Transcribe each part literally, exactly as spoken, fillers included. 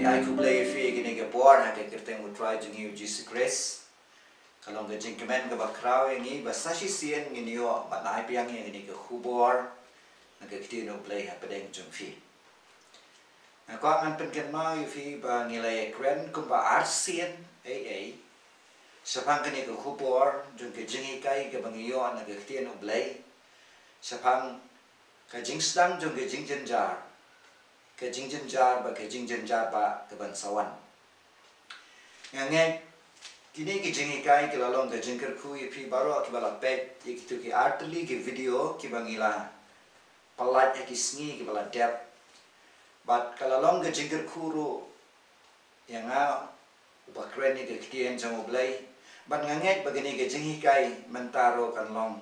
Ai khublei ïa phi kine ki por ha ka kyrteng U Trai jong ngi U Jisu Khrist. Ka long ka jingkmen kaba khraw ïa ngi ba sa shisien ngin ïoh ban ai biang ïa kine ki khubor na ka ktien U Blei hapdeng jong phi. Nga kwah ngan pynkynmaw ïa phi ba ngi la ïakren kumba arsien ei ei shaphang kane ka khubor jong ka jinghikai kaba ngi ïoh na ka ktien U Blei shaphang ka jingsdang jong ka jingjynjar, ka jingjynjar bad ka jingjynjar ba ka ban sa wan. Nga ngeit kine ki jinghikai ki la long ka jingkyrkhu ïa phi baroh kiba la peit ïa kito ki artylli ki video kiba ngi la pyllait ha ki sngi kiba la dep. Bad ka la long ka jingkyrkhu ruh ïa nga uba kren ïa ka ktien jong U Blei. Bad nga ngeit ba kane ka jinghikai mynta ruh kan long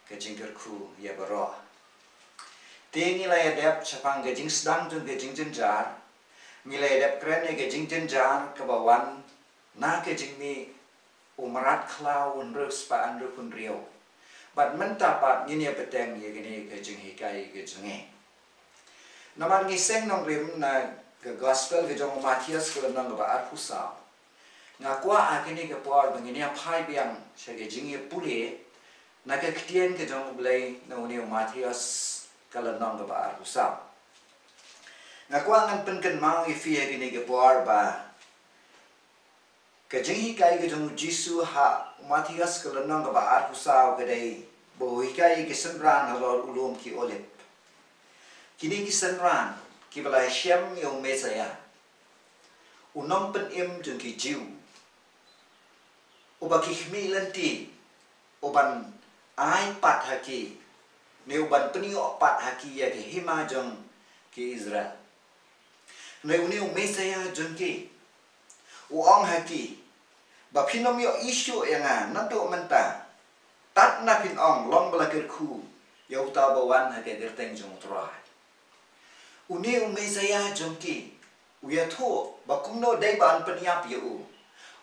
ka jingkyrkhu ïa baroh. Te ngi la ïa dep shaphang ka jingsdang jong ka jingjynjar. Ngi la ïa dep kren ïa ka jingjynjar kaba wan na ka jingmih u mrad khlaw u hynriew spah hynriew phew hynriew. Bad mynta pat ngin ïa bteng ïa kane ka jinghikai ka jong ngi. Namar ngi seng nongrim na ka gospel ka jong u Mathaios ka lynnong kaba arphew saw. Nga kwah ha kane ka por ba ngin ïa phai biang sha ka jingïapule na ka ktien ka jong U Blei na une u Mathaios ka lynnong kaba arphew saw. Nga kwah ngan pynkynmaw ïa phi ha kane ka por ba ka jinghikai ka jong U Jisu ha u Mathaios ka lynnong kaba arphew saw ka dei ba u hikai ïa ki synran halor u lum ki Olib. Kine ki synran kiba la shem ïa u Messaïah, u nongpynim jong ki Jiw, uba ki khmih lynti u ban ai pat ha ki, ne u ban pynïoh pat ha ki ïa ki hima jong ki Israel. Hynrei une u Messaïah jong ki u ong ha ki ba phin ym ïohi shuh ïa nga naduh mynta, tad na phin ong long ba la kyrkhu ïa uta uba wan ha ka kyrteng jong U Trai. Une u Messaïah jong ki u ïathuh ba kumno dei ba yn pynïap ïa u,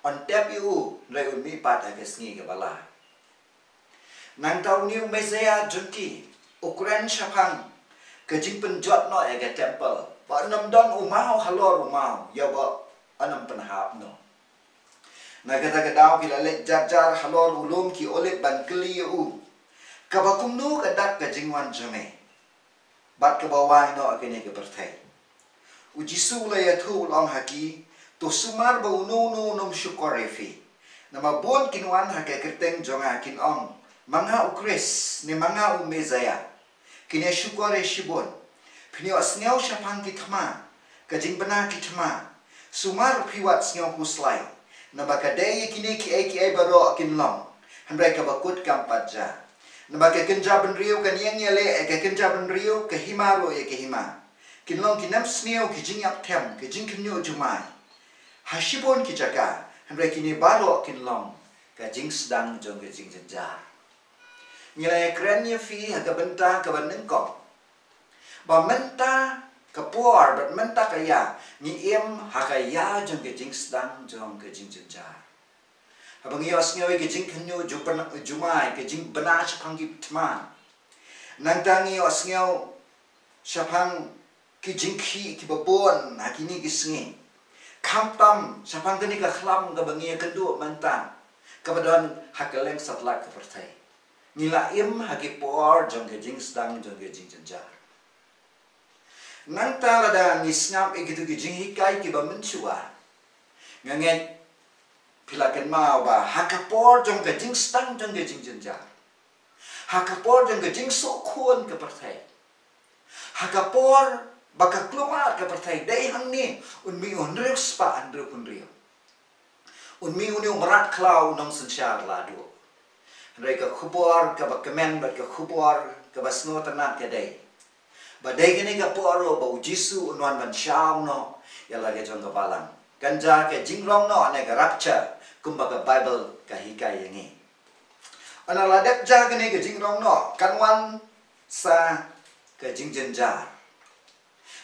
yn tep ïa u, hynrei un mih pat ha ka sngi kaba lai. Nangta une u Messaïah jong ki u kren shaphang ka jingpynjot noh ïa ka temple, ba un ym don u maw halor u maw ïa ba un ym pynhap noh. Na kata ka daw ki la leit jar jar halor u lum ki Olib ban kylli ïa u, kaba kumno ka dak ka jingwan jong me bad kaba wai noh ha kane ka pyrthei. U Jisu u la ïathuh u la ong ha ki, to sumar ba uno uno un ym shukor ïa phi. Namar bun kin wan ha ka kyrteng jong nga kin ong, ma nga u Khrist ne ma nga u Messaïah. Kin ïa shukor ïa shibun. Phin ïohsngew shaphang ki thma, ka jingbna ki thma. Sumar phi wat sngew khuslai. Naba ka dei ïa kine kiei kiei baroh kin long, hynrei kaba kut kam pat jia. Naba ka kynja bynriew kan ïeng ïaleh ïa ka kynja bynriew, ka hima ruh ïa ka hima. Kin long ki nemsniew, ki jingïap them, ki jingkhynñiuh jumai ha shibun ki jaka, hynrei kine baroh kin long ka jingsdang jong ka jingjynjar. Ngi la ïakren ïa phi ha ka bynta kaba nyngkong ba mynta ka por bad mynta ka ïa ngi im ha ka ïa jong ka jingsdang jong ka jingjynjar. Haba ngi ïohsngew ïa ka jingkhynñiuh ju-, jumai, ka jingbna shaphang ki thma. Nangta ngi ïohsngew shaphang ki jingkhih kiba bun ha kine ki sngi. Khamtam shaphang kane ka khlam kaba ngi ïakynduh mynta, kaba don ha kylleng satlak ka pyrthei. Ngi la im ha ki por jong ka jingsdang jong ka jingjynjar. Nangta lada ngi sngap ïa kito ki jinghikai kiba mynshuwa, nga ngeit phi la kynmaw ba ha ka por jong ka jingsdang jong ka jingjynjar, ha ka por jong ka jingsuk khun ka pyrthei, ha ka por ba ka kulmar ka pyrthei dei hangne, un mih u hynriew spah hynriew phew hynriew. Un mih une u mrad khlaw u nongsynshar la duh. Hynrei ka khubor kaba kmen bad ka khubor kaba sngewtynnat ka dei ba dei kane ka por ruh ba U Jisu un wan ban shaw noh ïa la ka jong ka balang. Kan jia ka jingrong noh ne ka rapture kumba ka Baibl ka hikai ïa ngi. Haba la dep jia kane ka jingrong noh kan wan sa ka jingjynjar.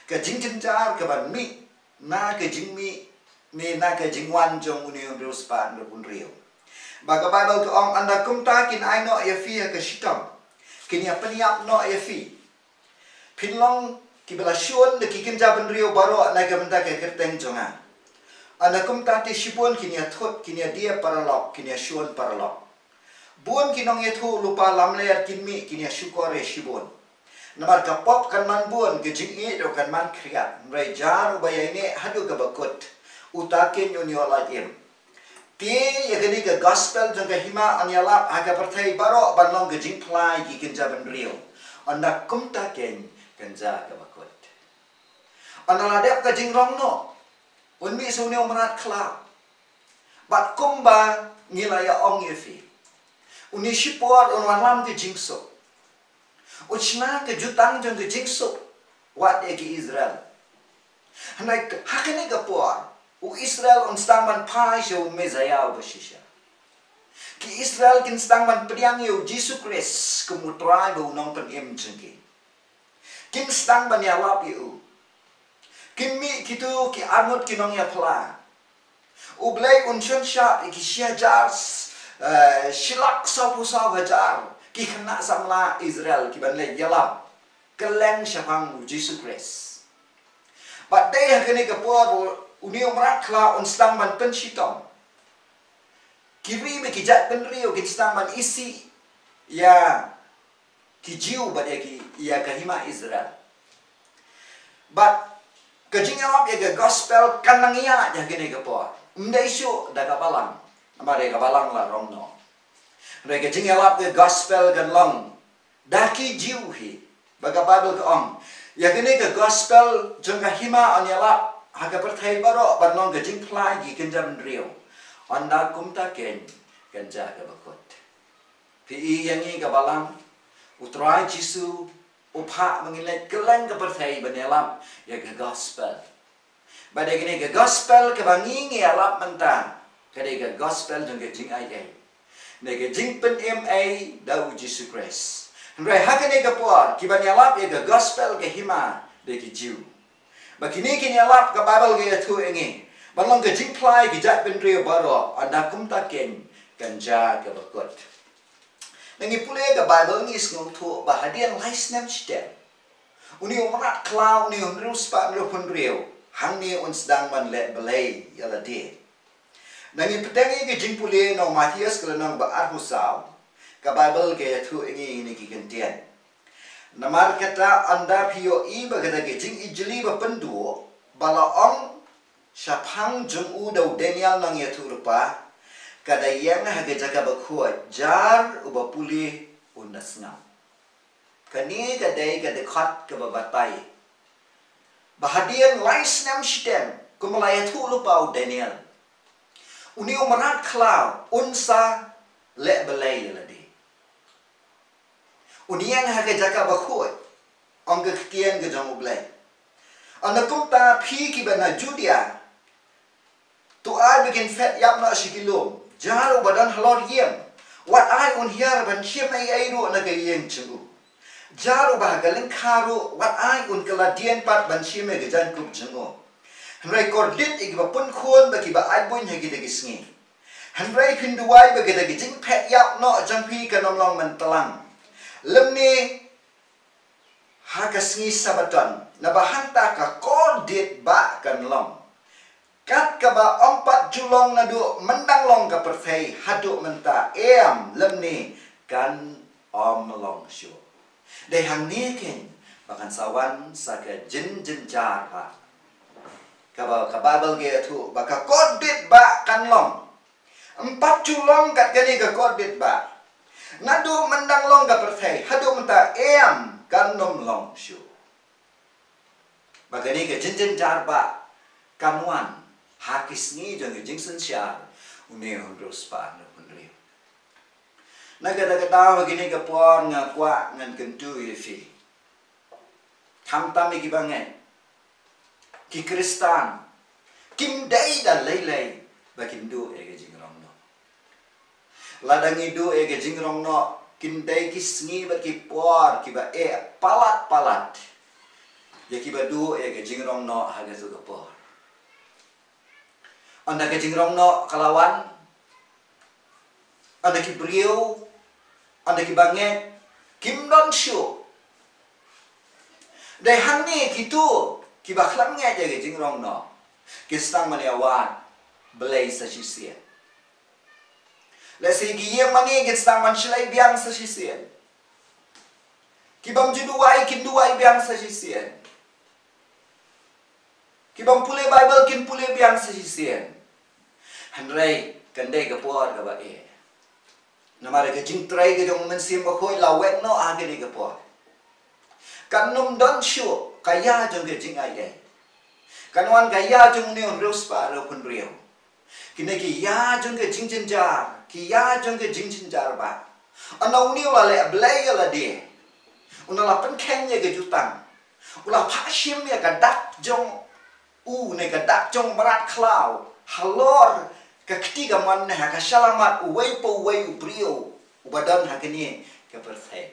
Ka jingjynjar kaban mih na ka jingmih ne na ka jingwan jong une u hynriew spah hynriew phew hynriew. Ba ka Baibl ka ong, ynda kumta kin ai noh ïa phi ha ka shitom, kin ïa pynïap noh ïa phi. Phin long Kiba la shun da ki kynja bynriew baroh na ka bynta ka kyrteng jong nga. Ynda kumta te shibun kin ïa thut, kin ïa die paralok, kin ïa shun paralok. Bun ki nongïathuhlypa lamler kin mih, kin ïa shukor ïa shibun. Namar ka pop kan man bun, ka jingïeit ruh kan man khriat. Hynrei jar uba ïaineh haduh kaba kut, uta keiñ un ïoh lait im. Te ïa kane ka gospel jong ka hima yn ïalap ha ka pyrthei baroh ban long ka jingphla ïa ki kynja bynriew. Ynda kumta keiñ kan jia kaba kut. Ynda la dep ka jingrong noh, un mih sa une u mrad khlaw. Bad kumba ngi la ïa ong ïa phi, une shipor un wallam ka jingsuk. Un shna ka jutang jong ka jingsuk wat ïa ki Israel. Hynrei ha kane ka por u Israel un sdang ban phai sha u Messaïah uba shisha. Ki Israel kin sdang ban pdiang ïa u Jisu Khrist kum u Trai bad u Nongpynim jong ki. Kin sdang ban ïalap ïa u. Kin mih kito ki arngut ki nongïaphla. U Blei un shon shah ïa ki shi hajar, eh, shi lak sawphew saw hajar ki khynnah samla Israel ki ban leit ïalap kylleng shaphang u Jisu Khrist. Bad dei ha kane ka por une u mrad khlaw un sdang ban pynshitom. Ki ri bad ki jaitbynriew kin sdang ban isih ïa ki Jiw bad ïa ki, ïa ka hima Israel. Bad ka jingïalap ïa ka gospel kan nang ïaid ha kane ka por. Ym dei shuh da ka balang. Namar ïa ka balang la rong noh. Hynrei ka jingïalap ïa ka gospel kan long da ki Jiw hi. Ba ka Baibl ka ong, ïa kane ka gospel jong ka hima yn ïalap ha ka pyrthei baroh ban long ka jingphla ïa ki kynja bynriew. Ynda kumta keiñ kan jia kaba kut. Phi i ïa ngi ka balang, u Trai Jisu u phah ba ngin leit kylleng ka pyrthei ban ïalap ïa ka gospel. Bad ïa kane ka gospel kaba ngi ngi ïalap mynta ka dei ka gospel jong ka jingaiei, ne ka jingpynim ei da u Jisu Khrist. Hynrei ha kane ka por kiban ïalap ïa ka gospel ka hima dei ki Jiw. Ba kine kin ïalap, ka Baibl ka ïathuh ïa ngi, ban long ka jingphla ïa ki jaitbynriew baroh, ynda kumta keiñ kan jia kaba kut. Ngi pule ka Baibl ngi sngewthuh ba hadien lai snem shiteng, une u mrad khlaw, une u hynriew spah hynriewphew hynriew, hangne un sdang ban leh blei ïa lade. Ngi pteng ïa ka jingpule na u Mathaios ka lynnong ba arphew saw, ka Baibl ka ïathuh ïa ngi kine ki kyntien. Namar kata ynda phi ïohi ba kata ka jingijli ba pynduh ba la ong shaphang jong u da u Daniel nongïathuhlypa, ka da ïeng ha ka jaka bakhuid, jar uba pule un da sngap. Kane ka dei ka dkhot kaba batai ba hadien lai snem shiteng, kum la ïathuhlypa u Daniel, une u mrad khlaw un sa leh blei ïa lade. Un ïeng ha ka jaka bakhuid, ong ka ktien ka jong U Blei. Ynda kumta phi kiba na Judia, to ai ba kin phet ïap noh sha ki lum. Jar uba don halor ïing, wat ai un hiar ban shim ei ei ruh na ka ïing jong u. Jar uba ha ka lyngkha ruh, wat ai un kylla dien pat ban shim ïa ka jaiñkup jong u. Hynrei kordit ïa kiba pun khun bad kiba ai buiñ ha kita ki sngi. Hynrei phin duwai ba kita ki jingphet ïap noh jong phi kan ym long myntlang, lymne ha ka sngi Sabaton, naba hangta ka kordit bah kan long. Kat kaba ym pat ju long naduh myndang long ka pyrthei haduh mynta, em, lymne kan ym long shuh. Dei hangne keiñ ba kan sa wan sa ka jynjynjar bah, kaba ka Baibl ka ïathuh ba ka kordit bah kan long. Ym pat ju long kat kane ka kordit bah naduh myndang long ka pyrthei haduh mynta, em, kan ym long shuh. Ba kane ka jynjynjar bah kan wan ha ki sngi jong ka jingsynshar une u hynriew spah hynriew hynriew. Na kata ka daw ha kane ka por nga kwah ngan kyntu ïa phi, khamtam ïa kiba ngeit, ki Khristan, kim dei da lei lei ba kin duh ïa ka jingrong noh. Lada ngi duh ïa ka jingrong noh, kin dei ki sngi bad ki por kiba eh palat palat ïa kiba duh ïa ka jingrong noh ha kato ka por. Ynda ka jingrong noh ka la wan, ynda ki briew, ynda kiba ngeit kim don shuh, Dei hangne kito kiba khlem ngeit ïa ka jingrong noh kin sdang ban ïa wad Blei sa shisien. Lehse ki ïing mane kin sdang ban shlei biang sa shisien. Ki bym ju duwai kin duwai biang sa shisien. Ki bym pule Baibl kin pule biang sa shisien. Hynrei kan dei ka por kaba eh. Namar ka jingtrei ka jong u Mynsiem Bakhuid la weng noh ha kane ka por. Kan nym don shuh ka ïa jong ka jingaiei. Kan wan ka ïa jong une u riewspah riewpynriew. Kine ki ïa jong ka jingjynjar, ki ïa jong ka jingjynjar ba, ana une u la leh Blei ïa lade. Une u la pynkheiñ ïa ka jutang. U la phah shim ïa ka dak jong u ne ka dak jong u mrad khlaw halor ka kti kamon ne ha ka shyllangmat uwei pa uwei u briew uba don ha kane ka pyrthei.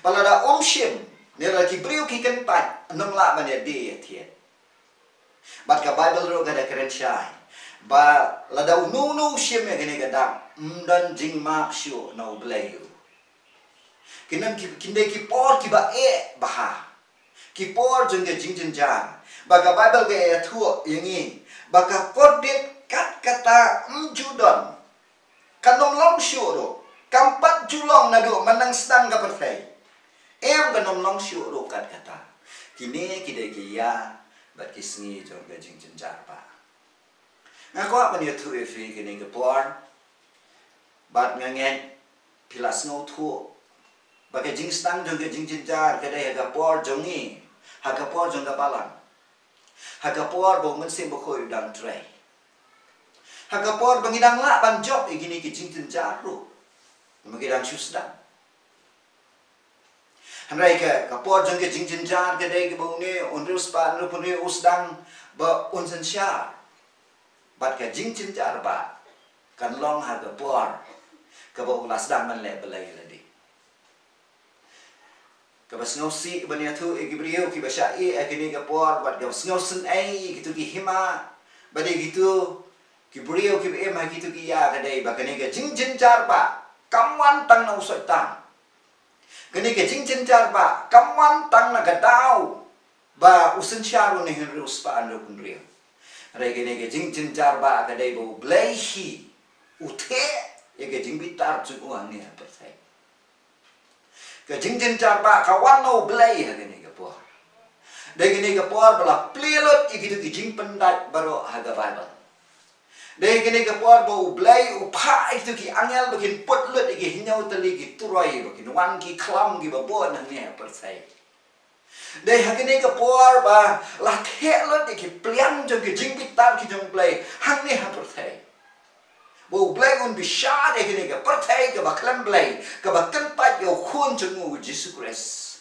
Ba lada um shim, ne lada ki briew ki kyntait, ym lah ban ïa die ïa thied. Bad ka Baibl ruh ka da kren shai ba lada uno uno u shim ïa kane ka dak, ym don jingmap shuh na U Blei ruh. Kin dei ki, kin dei ki por kiba eh bha. Ki por jong ka jingjynjar. Ba ka Baibl ka ïathuh ïa ngi ba ka kordit kat kata ym ju don. Kan ym long shuh ruh. Kam pat ju long naduh mynhynnin sdang ka pyrthei. Em, kan ym long shuh ruh kat kata. Kine ki dei ki ïa bad ki sngi jong ka jingjynjar ba. Nga kwah ban ïathuh ïa phi kine ki por. Bad nga ngeit phi la sngewthuh ba ka jingsdang jong ka jingjynjar ka dei ha ka por jong ngi, ha ka por jong ka balang, ha ka por ba u Mynsiem Bakhuid u dang trei, ha ka por ba ngi dang lah ban jop ïa kine ki jingjynjar ruh, ba ki dang shu sdang. Hynrei ka, ka por jong ka jingjynjar ka dei kaba une u riewspah riewpynriew u sdang ba un synshar. Bad ka jingjynjar ba kan long ha ka por kaba u la sdang ban leh Blei lade. Kaba sngewsih ban ïathuh ïa ki briew kiba shah ïeh ha kine ka por, bad kaba sngewsynei ïa kito ki hima bad ïa kito ki briew kiba im ha kito ki ïa ka dei ba kane ka jingjynjar ba kam wan tang na u Soitan. Kane ka jingjynjar ba kam wan tang na ka daw ba u synshar une u riewspah riewpynriew. Hynrei kane ka jingjynjar ba ka dei ba U Blei hi u theh ïa ka jingbitar jong u hangne ha pyrthei. Ka jingjynjar ba ka wan na U Blei ha kane ka por. Dei kane ka por ba la plie lut ïa kito ki jingpyndait baroh ha ka Baibl. Dei kane ka por ba U Blei u phah ïa kito ki angel ba kin put lut ïa ki hynñiew tylli ki turoi ba kin wan ki khlam kiba bun hangne ha pyrthei. Dei ha kane ka por ba la theh lut ïa ki pliang jong ki jingbitar ki jong U Blei hangne ha pyrthei. Ba U Blei un bishar ïa kane ka pyrthei kaba khlem Blei, kaba kyntait ïa u Khun jong u Jisu Khrist.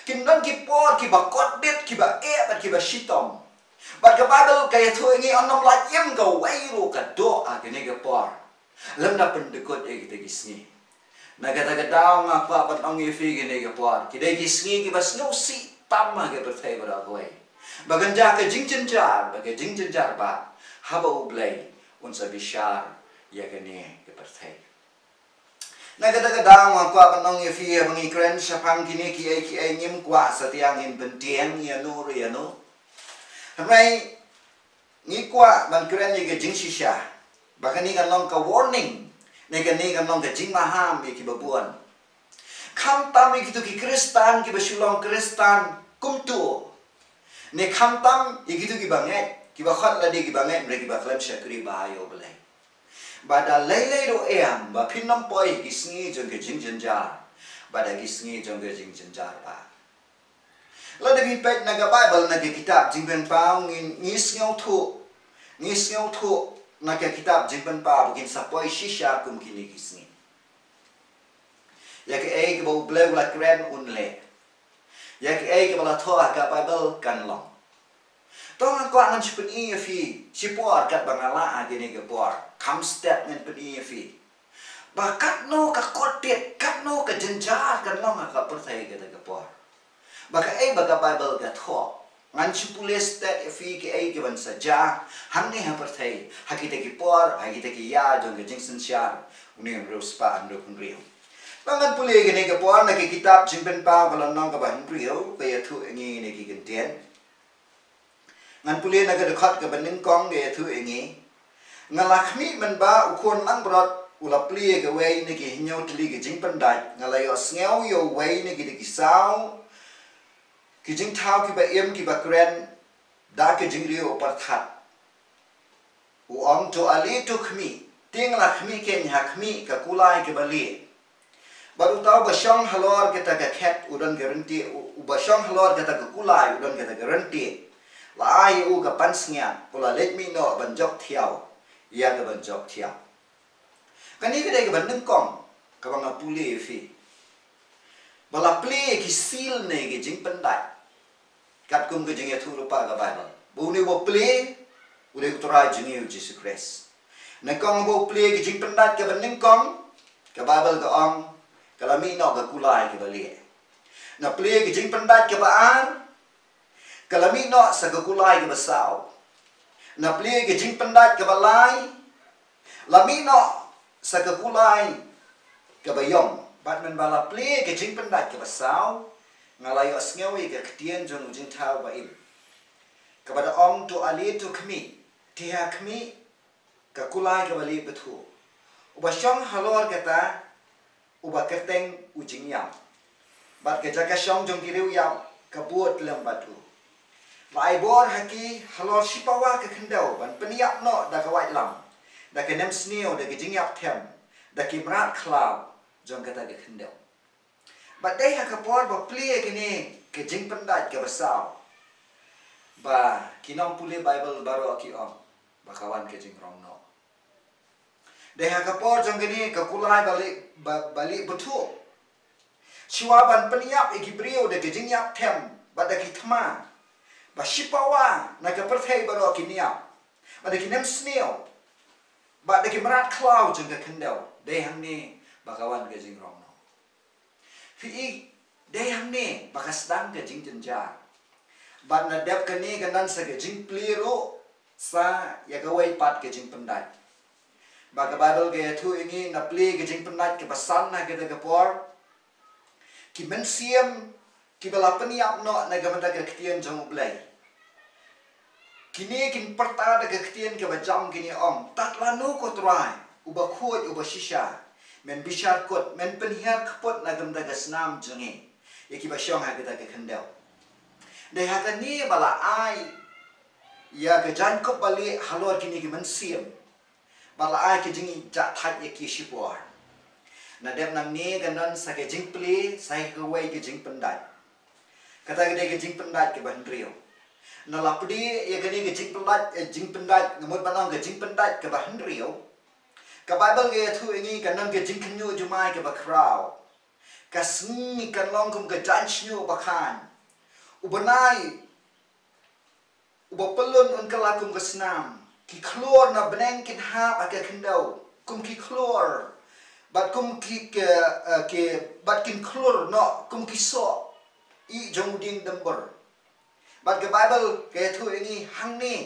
Kin don ki por kiba kordit, kiba eh bad kiba shitom. Bad ka Baibl ka ïathuh ïa ngi un ym lah im kawei ruh ka doh ha kane ka por lymda pyndykut ïa kita ki sngi. Na kata ka daw nga kwah ban ong ïa phi kine ki por ki dei ki sngi kiba sngewsih tam ha ka pyrthei baroh kawei. Ba kan jia ka jingjynjar, ba ka jingjynjar ba haba U Blei un sa bishar ïa kane ka pyrthei. Na kata ka daw nga kwah ban ong ïa phi, haba ngi kren shaphang kine kiei kiei ngim kwah satia ngin byntieng ïano re ïano. Hynrei ngi kwah ban kren ïa ka jingshisha ba kane kan long ka warning, ne kane kan long ka jingmaham ïa kiba bun. Khamtam ïa kito ki Khristan kiba shu long Khristan kumto, ne khamtam ïa kito kiba ngeit, kiba khot lade kiba ngeit, ne kiba khlem shakri bha ïa U Blei. Ba da lei lei ruh em ba phin ym poi ki sngi jong ka jingjynjar, ba da ki sngi jong ka jingjynjar ba. Lada phi peit na ka Baibl, na ka kitab Jingpynpaw, ngi, ngi sngewthuh, ngi sngewthuh na ka kitab Jingpynpaw ba kin sa poi shisha kum kine ki sngi. Ïa kaei kaba U Blei u la kren un leh. Ïa kaei kaba la thoh ha ka Baibl kan long. To nga kwah ngan shu pyni ïa phi shipor katba nga lah ha kine ki por. Kham step ngan pyni ïa phi ba katno ka kordit, katno ka jynjar kan long ha ka pyrthei kata ka por. Ba kaei ba ka Baibl ka thoh. Ngan shu pule stet ïa phi kaei kaban sa jia hangne ha pyrthei ha kita ki por, ha kita ki ïa jong ka jingsynshar une u riewspah hynriewphew hynriew. Ba ngan pule kane ka por na ka kitab Jingpynpaw ka lynnong kaba hynriew, ka ïathuh ïa ngi kine ki kyntien. Ngan pule na ka dkhot kaba nyngkong, ka ïathuh ïa ngi: Nga la khmih mynba u khun langbrot u la plie ïa kawei na ki hynñiew tylli ki jingpyndait. Nga la ïohsngew ïa uwei na ki da ki saw ki jingthaw kiba im kiba kren da ka jingriew u pyrthat. U ong, to ale to khmih. Te nga la khmih, keiñ ha khmih ka kulai kaba lieh. Bad uta uba shong halor kata ka khet u don ka ryntih, u-, uba shong halor kata ka kulai u don kata ka ryntih. La ai ïa u ka pansngiat, u la leit mih noh ban jop thiaw ïa ka ban jop thiaw. Kane ka dei kaba nyngkong kaba nga pule ïa phi. Ba la plie ïa ki seal ne ki jingpyndait. Katkum ka jingïathuh lypa ka Baibl, ba une uba plie u dei u Trai jong ngi u Jisu Khrist. Nyngkong ba u plie ïa ki jingpyndait kaba nyngkong, ka Baibl ka ong, ka la mih noh ka kulai kaba lieh. Na plie ïa ki jingpyndait kaba ar, ka la mih noh sa ka kulai kaba saw. Na plie ïa ki jingpyndait kaba lai, la mih noh sa ka kulai kaba ïong. Bad mynba la plie ïa ki jingpyndait kaba saw, nga la ïohsngew ïa ka ktien jong u jingthaw ba im, kaba da ong, to ale to khmih. Te ha khmih ka kulai kaba lieh bthuh. Uba shong halor kata, uba kyrteng u Jingïap. Bad ka jaka shong jong ki riewïap ka bud lem bad u. La ai bor ha ki halor shipawa ka khyndew ban pynïap noh da ka waitlam, da ka nemsniew, da ka jingïap them, da ki mrad khlaw jong kata ka khyndew. Bad dei ha ka por ba plie ïa kine ki jingpyndait kaba saw, ba ki nongpule Baibl baroh ki ong ba ka wan ka jingrong noh. Dei ha ka por jong kane ka kulai ba lieh, ba, ba lieh bthuh, shuwa ban pynïap ïa ki briew da ki jingïap them bad da ki thma, ba shipawa na ka pyrthei baroh kin ïap, bad da ki nemsniew, bad da ki mrad khlaw jong ka khyndew. Dei hangne ba ka wan ka jingrong noh. Phi i, dei hangne ba ka sdang ka jingjynjar. Bad na dep kane ka don sa ka jingplie ruh sa ïa kawei pat ka jingpyndait. Ba ka Baibl ka ïathuh ïa ngi, na plie ka jingpyndait kaba san ha kata ka por, ki mynsiem kiba la pynïap noh na ka bynta ka ktien jong U Blei, kine kin pyrta da ka ktien kaba jam, kine ong, tad lano ko Trai, uba khuid, uba shisha, men bishar kut, men pynhiar kput na ka bynta ka snam jong ngi, ïa kiba shong ha kata ka khyndew. Dei ha kane ba la ai ïa ka jaiñkup ba lieh halor kine ki mynsiem, ba la ai ka jingjahthait ïa ki shipor. Na dep nangne ka don sa ka jingplie sa ïa kawei ka jingpyndait. Kata ka dei ka jingpyndait kaba hynriew. Na la plie ïa kane ka jingpyndait, eh, jingpyndait, nga mut ban ong ka jingpyndait kaba hynriew, ka Baibl ka ïathuh ïa ngi ka don ka jingkhynñiuh jumai kaba khraw. Ka sngi kan long kum ka jaiñshñiuh bakhan. U bnai uba pyllun un kylla kum ka snam. Ki khlur na bneng kin hap ha ka khyndew kum ki khlur, bad kum ki, ki, eh, ki, bad kin khlur noh kum ki soh ïeh jong u dieng dymbur. Bad ka Baibl ka ïathuh ïa ngi hangne,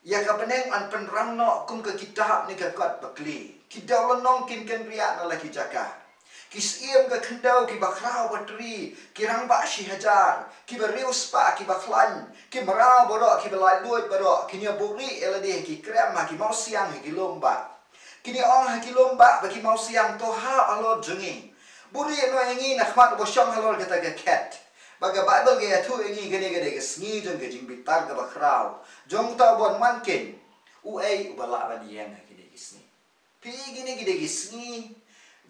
ïa ka bneng yn pynrang noh kum ka kitab ne ka kot bakli. Ki dewlynnong kin kynriah na la ki jaka. Ki syiem ka khyndew kiba khraw batri, ki rangbah shi hajar, kiba riewspah, kiba khlaiñ, ki mraw baroh, kiba laitluid baroh, kin ïa buhrieh ïa lade ha ki krem, ha ki mawsiang, ha ki lum bah. Kin ïa ong ha ki lum bah bad ki mawsiang, to hap halor jong ngi. Buhrieh noh ïa ngi na khmat uba shong halor kata ka khet. Ba ka Baibl ka ïathuh ïa ngi kane ka dei ka sngi jong ka jingbitar kaba khraw jong uta uba wan mankeiñ. Uei uba lah ban ïeng ha kine ki sngi? Phi i, kine ki dei ki sngi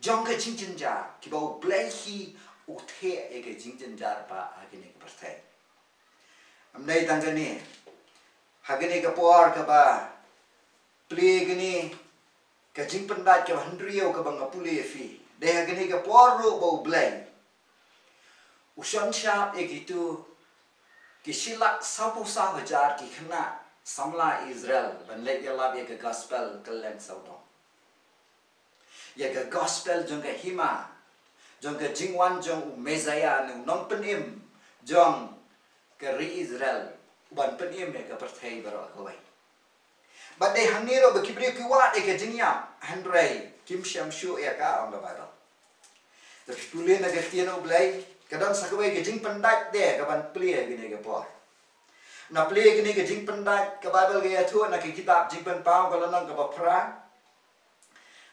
jong ka jingjynjar, kiba U Blei hi u theh ïa ka jingjynjar ba ha kine ki pyrthei. Ym dei tang kane, ha kane ka por kaba plie kane ka jingpyndait kaba hynriew kaba nga pule ïa phi, dei ha kane ka por ruh ba U Blei u shon shap ïa kitu ki shi lak sawphew saw hajar ki khynnah samla Israel ban leit ïalap ïa ka gospel kylleng sawdong. Ïa ka gospel jong ka hima, jong ka jingwan jong u Messiah ne u nongpynim jong ka ri Israel, u ban pynim ïa ka pyrthei baroh kawei. Bad dei hangne ruh ba ki briew ki wad ïa ka jingïap, hynrei kim shem shuh ïa ka, ong ka Baibl. Te pule na ka ktien U Blei, ka don sa kawei ka jingpyndait de ka ban plie kine ka por. Na plie kine ka jingpyndait, ka Baibl ka ïathuh na ka kitab Jingpynpaw ka lynnong kaba phra.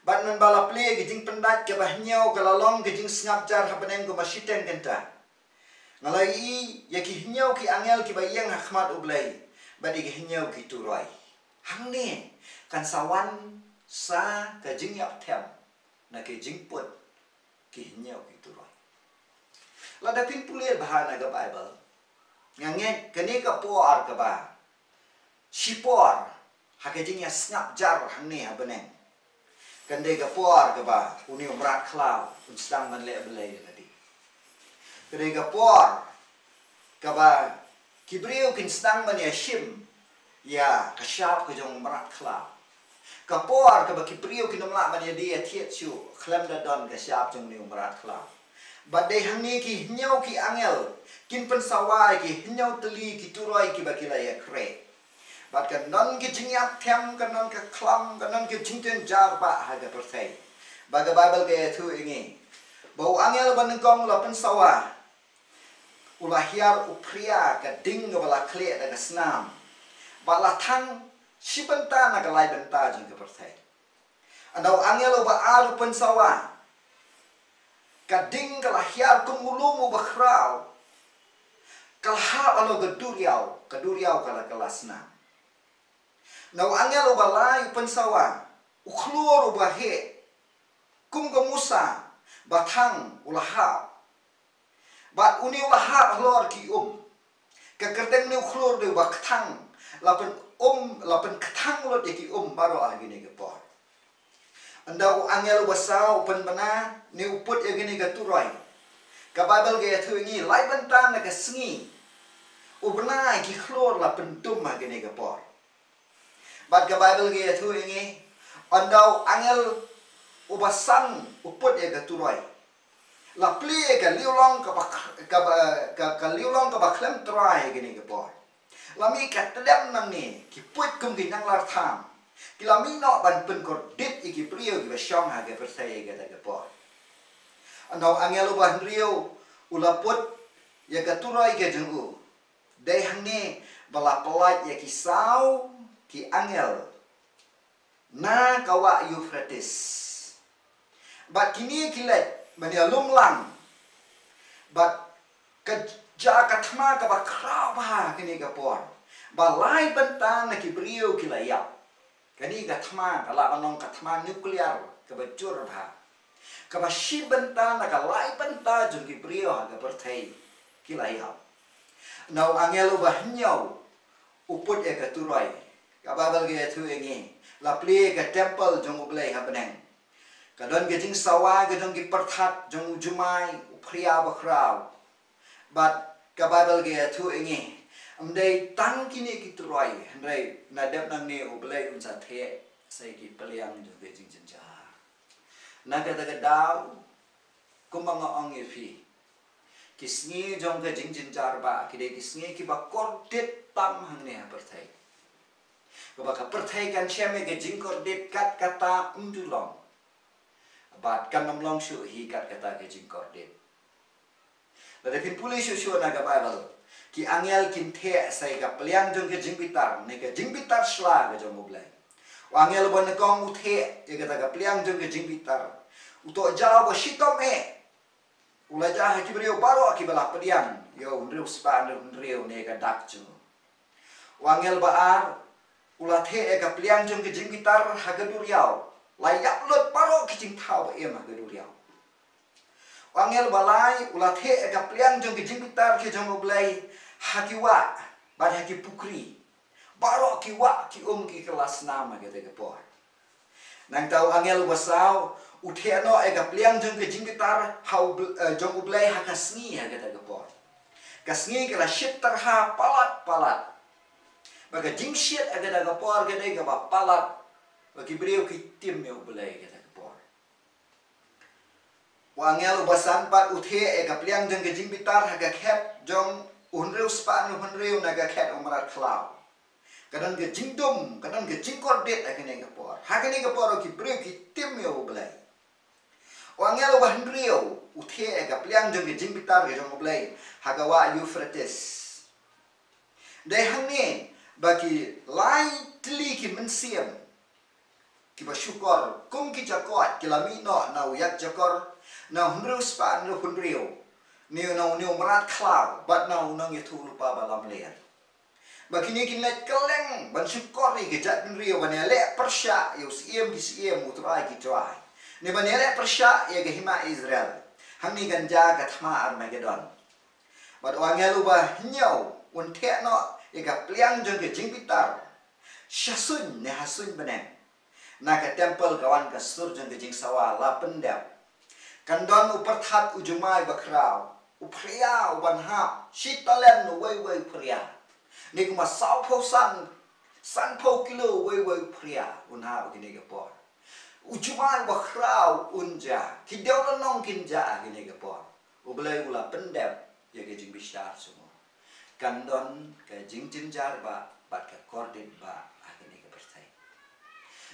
Bad mynba la plie ka jingpyndait kaba hynñiew, ka la long ka jingsngap jar ha bneng kumba shiteng kynta. Nga la ïohi ïa ki hynñiew ki angel kiba ïeng ha khmat U Blei, bad ïa ki hynñiew ki turoi. Hangne kan sa wan sa ka jingïap them na ka jingput ki hynñiew ki turoi. Lada phin pule bha na ka Baibl, nga ngeit kane ka por kaba shipor ha ka jingïasngap jar hangne ha bneng, kan dei ka por kaba une u mrad khlaw un sdang ban leh blei ïa lade. Ka dei ka por kaba ki briew kin sdang ban ïashim ïa ka shap ka jong u mrad khlaw. Ka por kaba ki briew kin ym lah ban ïadie ïathied shuh khlem da don ka shap jong une u mrad khlaw. Bad dei hangne ki hynñiew ki angel kin pynsawa ïa ki hynñiew tylli ki turoi kiba ki la ïakhreh. Bad kan don ki jingïap them, kan don ka khlam, kan don ki jingtynjar bah ha ka pyrthei. Ba ka Baibl ka ïathuh ïa ngi ba u angel uba nyngkong u la pynsawa, u la hiar u phria ka ding kaba la khlieh da ka snam, bad la thang shi bynta na ka lai bynta jong ka pyrthei. Ynda u angel uba ar u pynsawa, ka ding ka la hiar kum u lum uba khraw, ka la hap halor ka duriaw, ka duriaw ka la kylla snam. Ynda u angel uba lai u pynsawa, u khlur uba heh kum ka musa ba thang u la hap. Bad une u la hap halor ki um. Ka kyrteng une u khlur dei uba kthang, la pyn um, la pynkthang lut ïa ki um baroh ha kine ki por. Ynda u angel uba saw u pynbna ne u put ïa kine ki turoi, ka Baibl ka ïathuh ïa ngi lai bynta na ka sngi u bna ïa ki khlur la pyndum ha kine ki por. Bad ka Baibl ka ïathuh ïa ngi, ynda u angel uba san u put ïa ka turoi, la plie ka liulong kaba, kaba, ka, ka liulong kaba khlem trai ha kine ki por. La mih ka tdem nangne, ki puit kum ki nanglar tham ki la mih noh ban pynkordit ïa ki briew kiba shong ha ka pyrthei ha kata ka por. Ynda u angel uba hynriew u la put ïa ka turoi ka jong u, dei hangne ba la pyllait ïa ki saw ki angel na ka wah Euphrates. Bad kine ki leit ban ïalum lang bad ka ja ka thma kaba khraw bha ha kine ki por, ba lai bynta na ki briew ki la ïap. Kane ka thma ka lah ban long ka thma nuclear kaba jur bha, kaba shi bynta na ka lai bynta jong ki briew ha ka pyrthei ki la ïap. Ynda u angel uba hynñiew u put ïa ka turoi, ka Baibl ka ïathuh ïa ngi, la plie ïa ka templ jong U Blei ha bneng. Ka don ka jingsawa ka jong ki pyrthat jong u jumai u phria bakhraw. Bad ka Baibl ka ïathuh ïa ngi, ym dei tang kine ki turoi, hynrei na dep nangne U Blei un sa theh sa ïa ki pliang jong ka jingjynjar. Na kata ka daw, kumba nga ong ïa phi, ki sngi jong ka jingjynjar bah ki dei ki sngi kiba kordit tam hangne ha pyrthei. Kaba ka pyrthei kan shem ïa ka jingkordit kat kata ym ju long. Bad kan ym long shuh hi kat kata ka jingkordit. Lada phin pule shuh shuh na ka Baibl, ki angel kin theh sa ïa ka pliang jong ka jingbitar, ne ka jingbitar shla ka jong U Blei. U angel uba nyngkong u theh ïa kata ka pliang jong ka jingbitar. U tohjaw ba shitom eh u la jah ha ki briew baroh kiba la pdiang ïa u hynriew spah hynriew hynriew ne ka dak jong u. U angel ba ar u la theh ïa ka pliang jong ka jingbitar ha ka duriaw. La ïap lut baroh ki jingthaw ba im ha ka duriaw. U angel ba lai u la theh ïa ka pliang jong ka jingbitar ka jong U Blei ha ki wah bad ha ki pukri. Baroh ki wah ki um ki kylla snam ha kata ka por. Nangta u angel uba saw u theh noh ïa ka pliang jong ka jingbitar ha U Bl-, eh, jong U Blei ha ka sngi ha kata ka por. Ka sngi ka la shit tyrha palat palat. Ba ka jingshit ha kata ka por ka dei kaba palat, ba ki briew ki tim ïa U Blei ha kata ka por. U angel uba san pat u theh ïa ka pliang jong ka jingbitar ha ka khet jong u hynriew spah hynriew hynriew na ka khet u mrad khlaw. Ka don ka jingdum, ka don ka jingkordit ha kane ka por. Ha kane ka por ki briew ki tim ïa U Blei. U angel uba hynriew u thiah ïa ka pliang jong ka jingbitar ka jong U Blei ha ka wah Euphrates. Dei hangne ba ki lai tylli ki mynsiem kiba shukor kum ki jakoit ki la mih noh na u ïakjakor, na u hynriew spah hynriew hynriew, ne na u, ne u mrad khlaw bad na u nongïathuhlypa ba lamler. Ba kine kin leit kylleng ban shukor ïa ka jaitbynriew ban ïaleh pyrshah ïa u Syiem ki syiem, u Trai ki trai, ne ban ïaleh pyrshah ïa ka hima Israel. Hangne kan jia ka thma Armagedon. Bad u angel uba hynñiew un thiah noh ïa ka pliang jong ka jingbitar sha suiñ ne ha suiñ bneng. Na ka templ ka wan ka sur jong ka jingsawa la pyndep. Kan don u pyrthat u jumai bakhraw, u phria u banhap, shi talent uwei uwei u phria. Ne kumba sawphew san, sanphew kilo uwei uwei u phria un hap ha kine ki por. U jumai bakhraw un jia, ki dewlynnong kin jia ha kine ki por. U Blei u la pyndep ïa ka jingbishar jong u. Kan don ka jingjynjar ba, bad ka kordit ba ha kane ka pyrthei.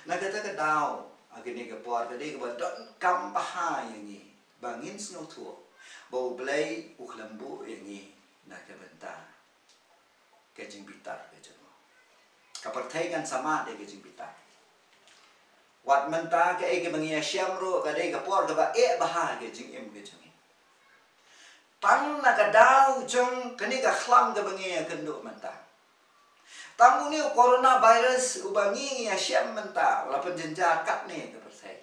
Na kata ka daw ha kane ka por ka dei kaba donkam bha ïa ngi ba ngin sngewthuh ba U Blei u khlem buh ïa ngi na ka bynta ka jingbitar ka jong u. Ka pyrthei kan sa mad ïa ka jingbitar. Wat mynta kaei kaba ngi ïashem ruh ka dei ka por kaba eh bha ha ka jingim ka jong ngi. Tang na ka daw jong kane ka khlam kaba ngi ïakynduh mynta. Tang une u coronavirus uba ngi ïashem mynta u la pynjynjar katne ka pyrthei.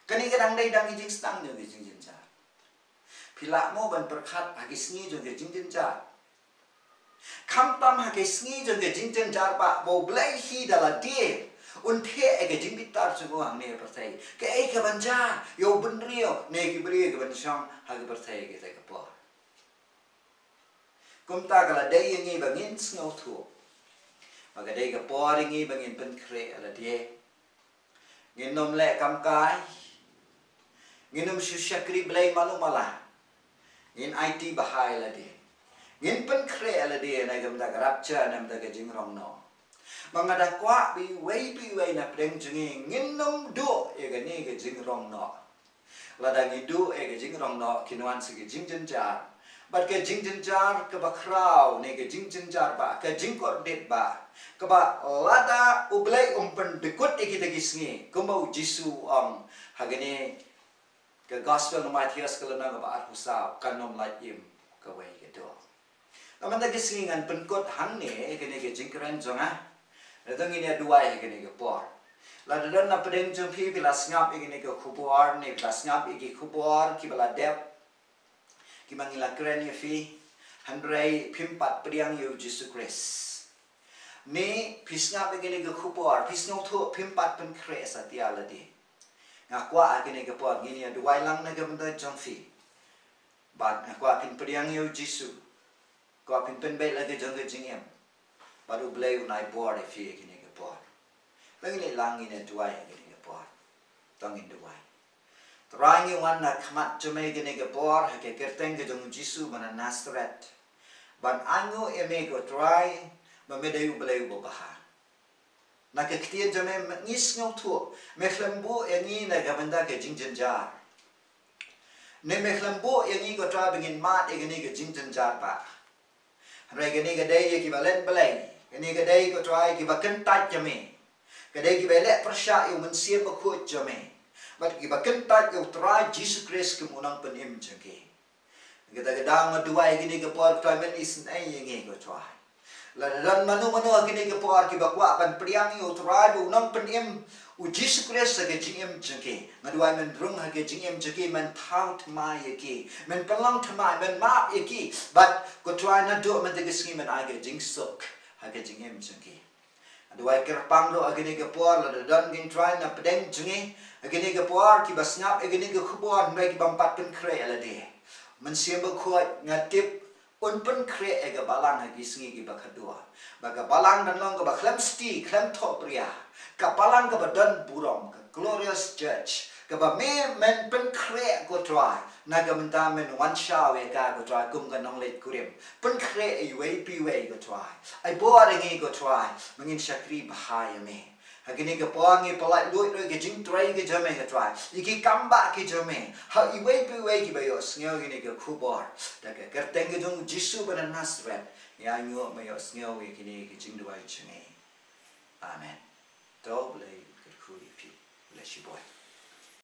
Kane ka dang dei tang ki jingsdang jong ki jingjynjar. Phi lah mo ban pyrkhat ha ki sngi jong ki jingjynjar? Khamtam ha ki sngi jong ki jingjynjar ba U Blei hi da lade un thiah ïa ka jingbitar jong u hangne ha pyrthei. Kaei kaban jia ïa u bynriew ne ki briew kiban shong ha ka pyrthei ha kata ka por? Kumta ka la dei ïa ngi ba ngin sngewthuh ba ka dei ka por ïa ngi ba ngin pynkhreh ïa lade. Ngin ym leh kam kai. Ngin ym shu shakri Blei mano mala. Ngin aiti bha ïa lade. Ngin pynkhreh ïa lade na ka bynta ka rapture, na ka bynta ka jingrong noh. Ba nga da kwah ba iwei pa iwei na pdeng jong ngi ngin ym duh ïa kane ka jingrong noh. Lada ngi duh ïa ka jingrong noh kin wan sa ka jingjynjar. Bad ka jingjynjar kaba khraw ne ka jingjynjar ba, ka jingkordit ba, kaba lada U Blei um pyndykut ïa kita ki sngi, kumba U Jisu u ong ha kane ka Gospel u Mathaios ka lynnong kaba arphew saw, kan ym lait im kawei ka doh. Namar kata ka sngi ngan pynkut hangne ïa kane ka jingkren jong nga. Lada ngin ïa duwai ïa kane ka por. Lada don na pdeng jong phi phi la sngap ïa kane ka khubor ne phi la sngap ïa ki khubor kiba la dep, kiba ngi la kren ïa phi, hynrei phim pat pdiang ïa U Jisu Khrist. Ne phi sngap ïa kane ka khubor, phi sngewthuh phim pat pynkhreh satia lade. Nga kwah ha kane ka por ngin ïa duwai lang na ka bynta jong phi. Bad nga kwah phin pdiang ïa U Jisu. Kwah phin pynbeit la ka jong ka jingim. Bad U Blei un ai bor ïa phi ha kane ka por. Ba ngin leit lang ngin ïa duwai ha kane ka por. To ngin duwai. Trai, ngi wan ha khmat jong me ha kane ka por ha ka kyrteng ka jong U Jisu ba na Nasareth. Ban ainguh ïa me ko Trai ba me dei U Blei uba bha. Na ka ktien jong me ngi sngewthuh me khlem buh ïa ngi na ka bynta ka jingjynjar. Ne me khlem buh ïa ngi ko Trai ba ngin mad ïa kane ka jingjynjar ba. Hynrei kane ka dei ïa kiba len Blei, kane ka dei ko Trai kiba kyntait ïa me. Ka dei kiba leh pyrshah ïa U Mynsiem Bakhuid jong me. Bad kiba kyntait ïa U Trai Jisu Khrist kum u nongpynim jong ki. Kata ka daw nga duwai ha kane ka por Trai men isynei ïa ngi ko Trai. Lada don mano mano ha kane ka por kiba kwah ban pdiang ïa U Trai ba u nongpynim U Jisu Khrist ha ka jingim jong ki. Nga duwai men rung ha ka jingim jong ki, men thaw thymmai ïa ki. Men pynlong thymmai, men map ïa ki. Bad ko Trai naduh mynta ka sngi men ai ka jingsuk ha ka jingim jong ki. Duwai kyrpang ruh ha kane ka por lada don ki Trai na pdeng jong ngi ha kane ka por kiba sngap ïa kane ka khubor hynrei kiba ym pat pynkhreh ïa lade. Mynsiem Bakhuid nga tip un pynkhreh ïa ka balang ha ki sngi kiba khatduh. Ba ka balang kan long kaba khlem sti, khlem thohbria. Ka balang kaba don burom, ka glorious church. Kaba me men pynkhreh ko Trai. Na ka bynta men wan shaw ïa ka ko Trai kum ka nongleit kurim. Pynkhreh iwei pa iwei ko Trai. Ai bor ïa ngi ko Trai. Ba ngin shakri bha ïa me. Ha kine ki por ngi pyllait luid ruh ïa ki jingtrei ki jong me, ko Trai, ïa ki kambah ki jong me ha iwei pa iwei kiba ïohsngew ïa kine ki khubor da ka kyrteng ka jong u Jisu ba na Nasareth. Ïa ngi ruh me ïohsngew ïa kine ki jingduwai jong ngi. Amen. To Blei kyrkhu ïa phi. Blei shibun.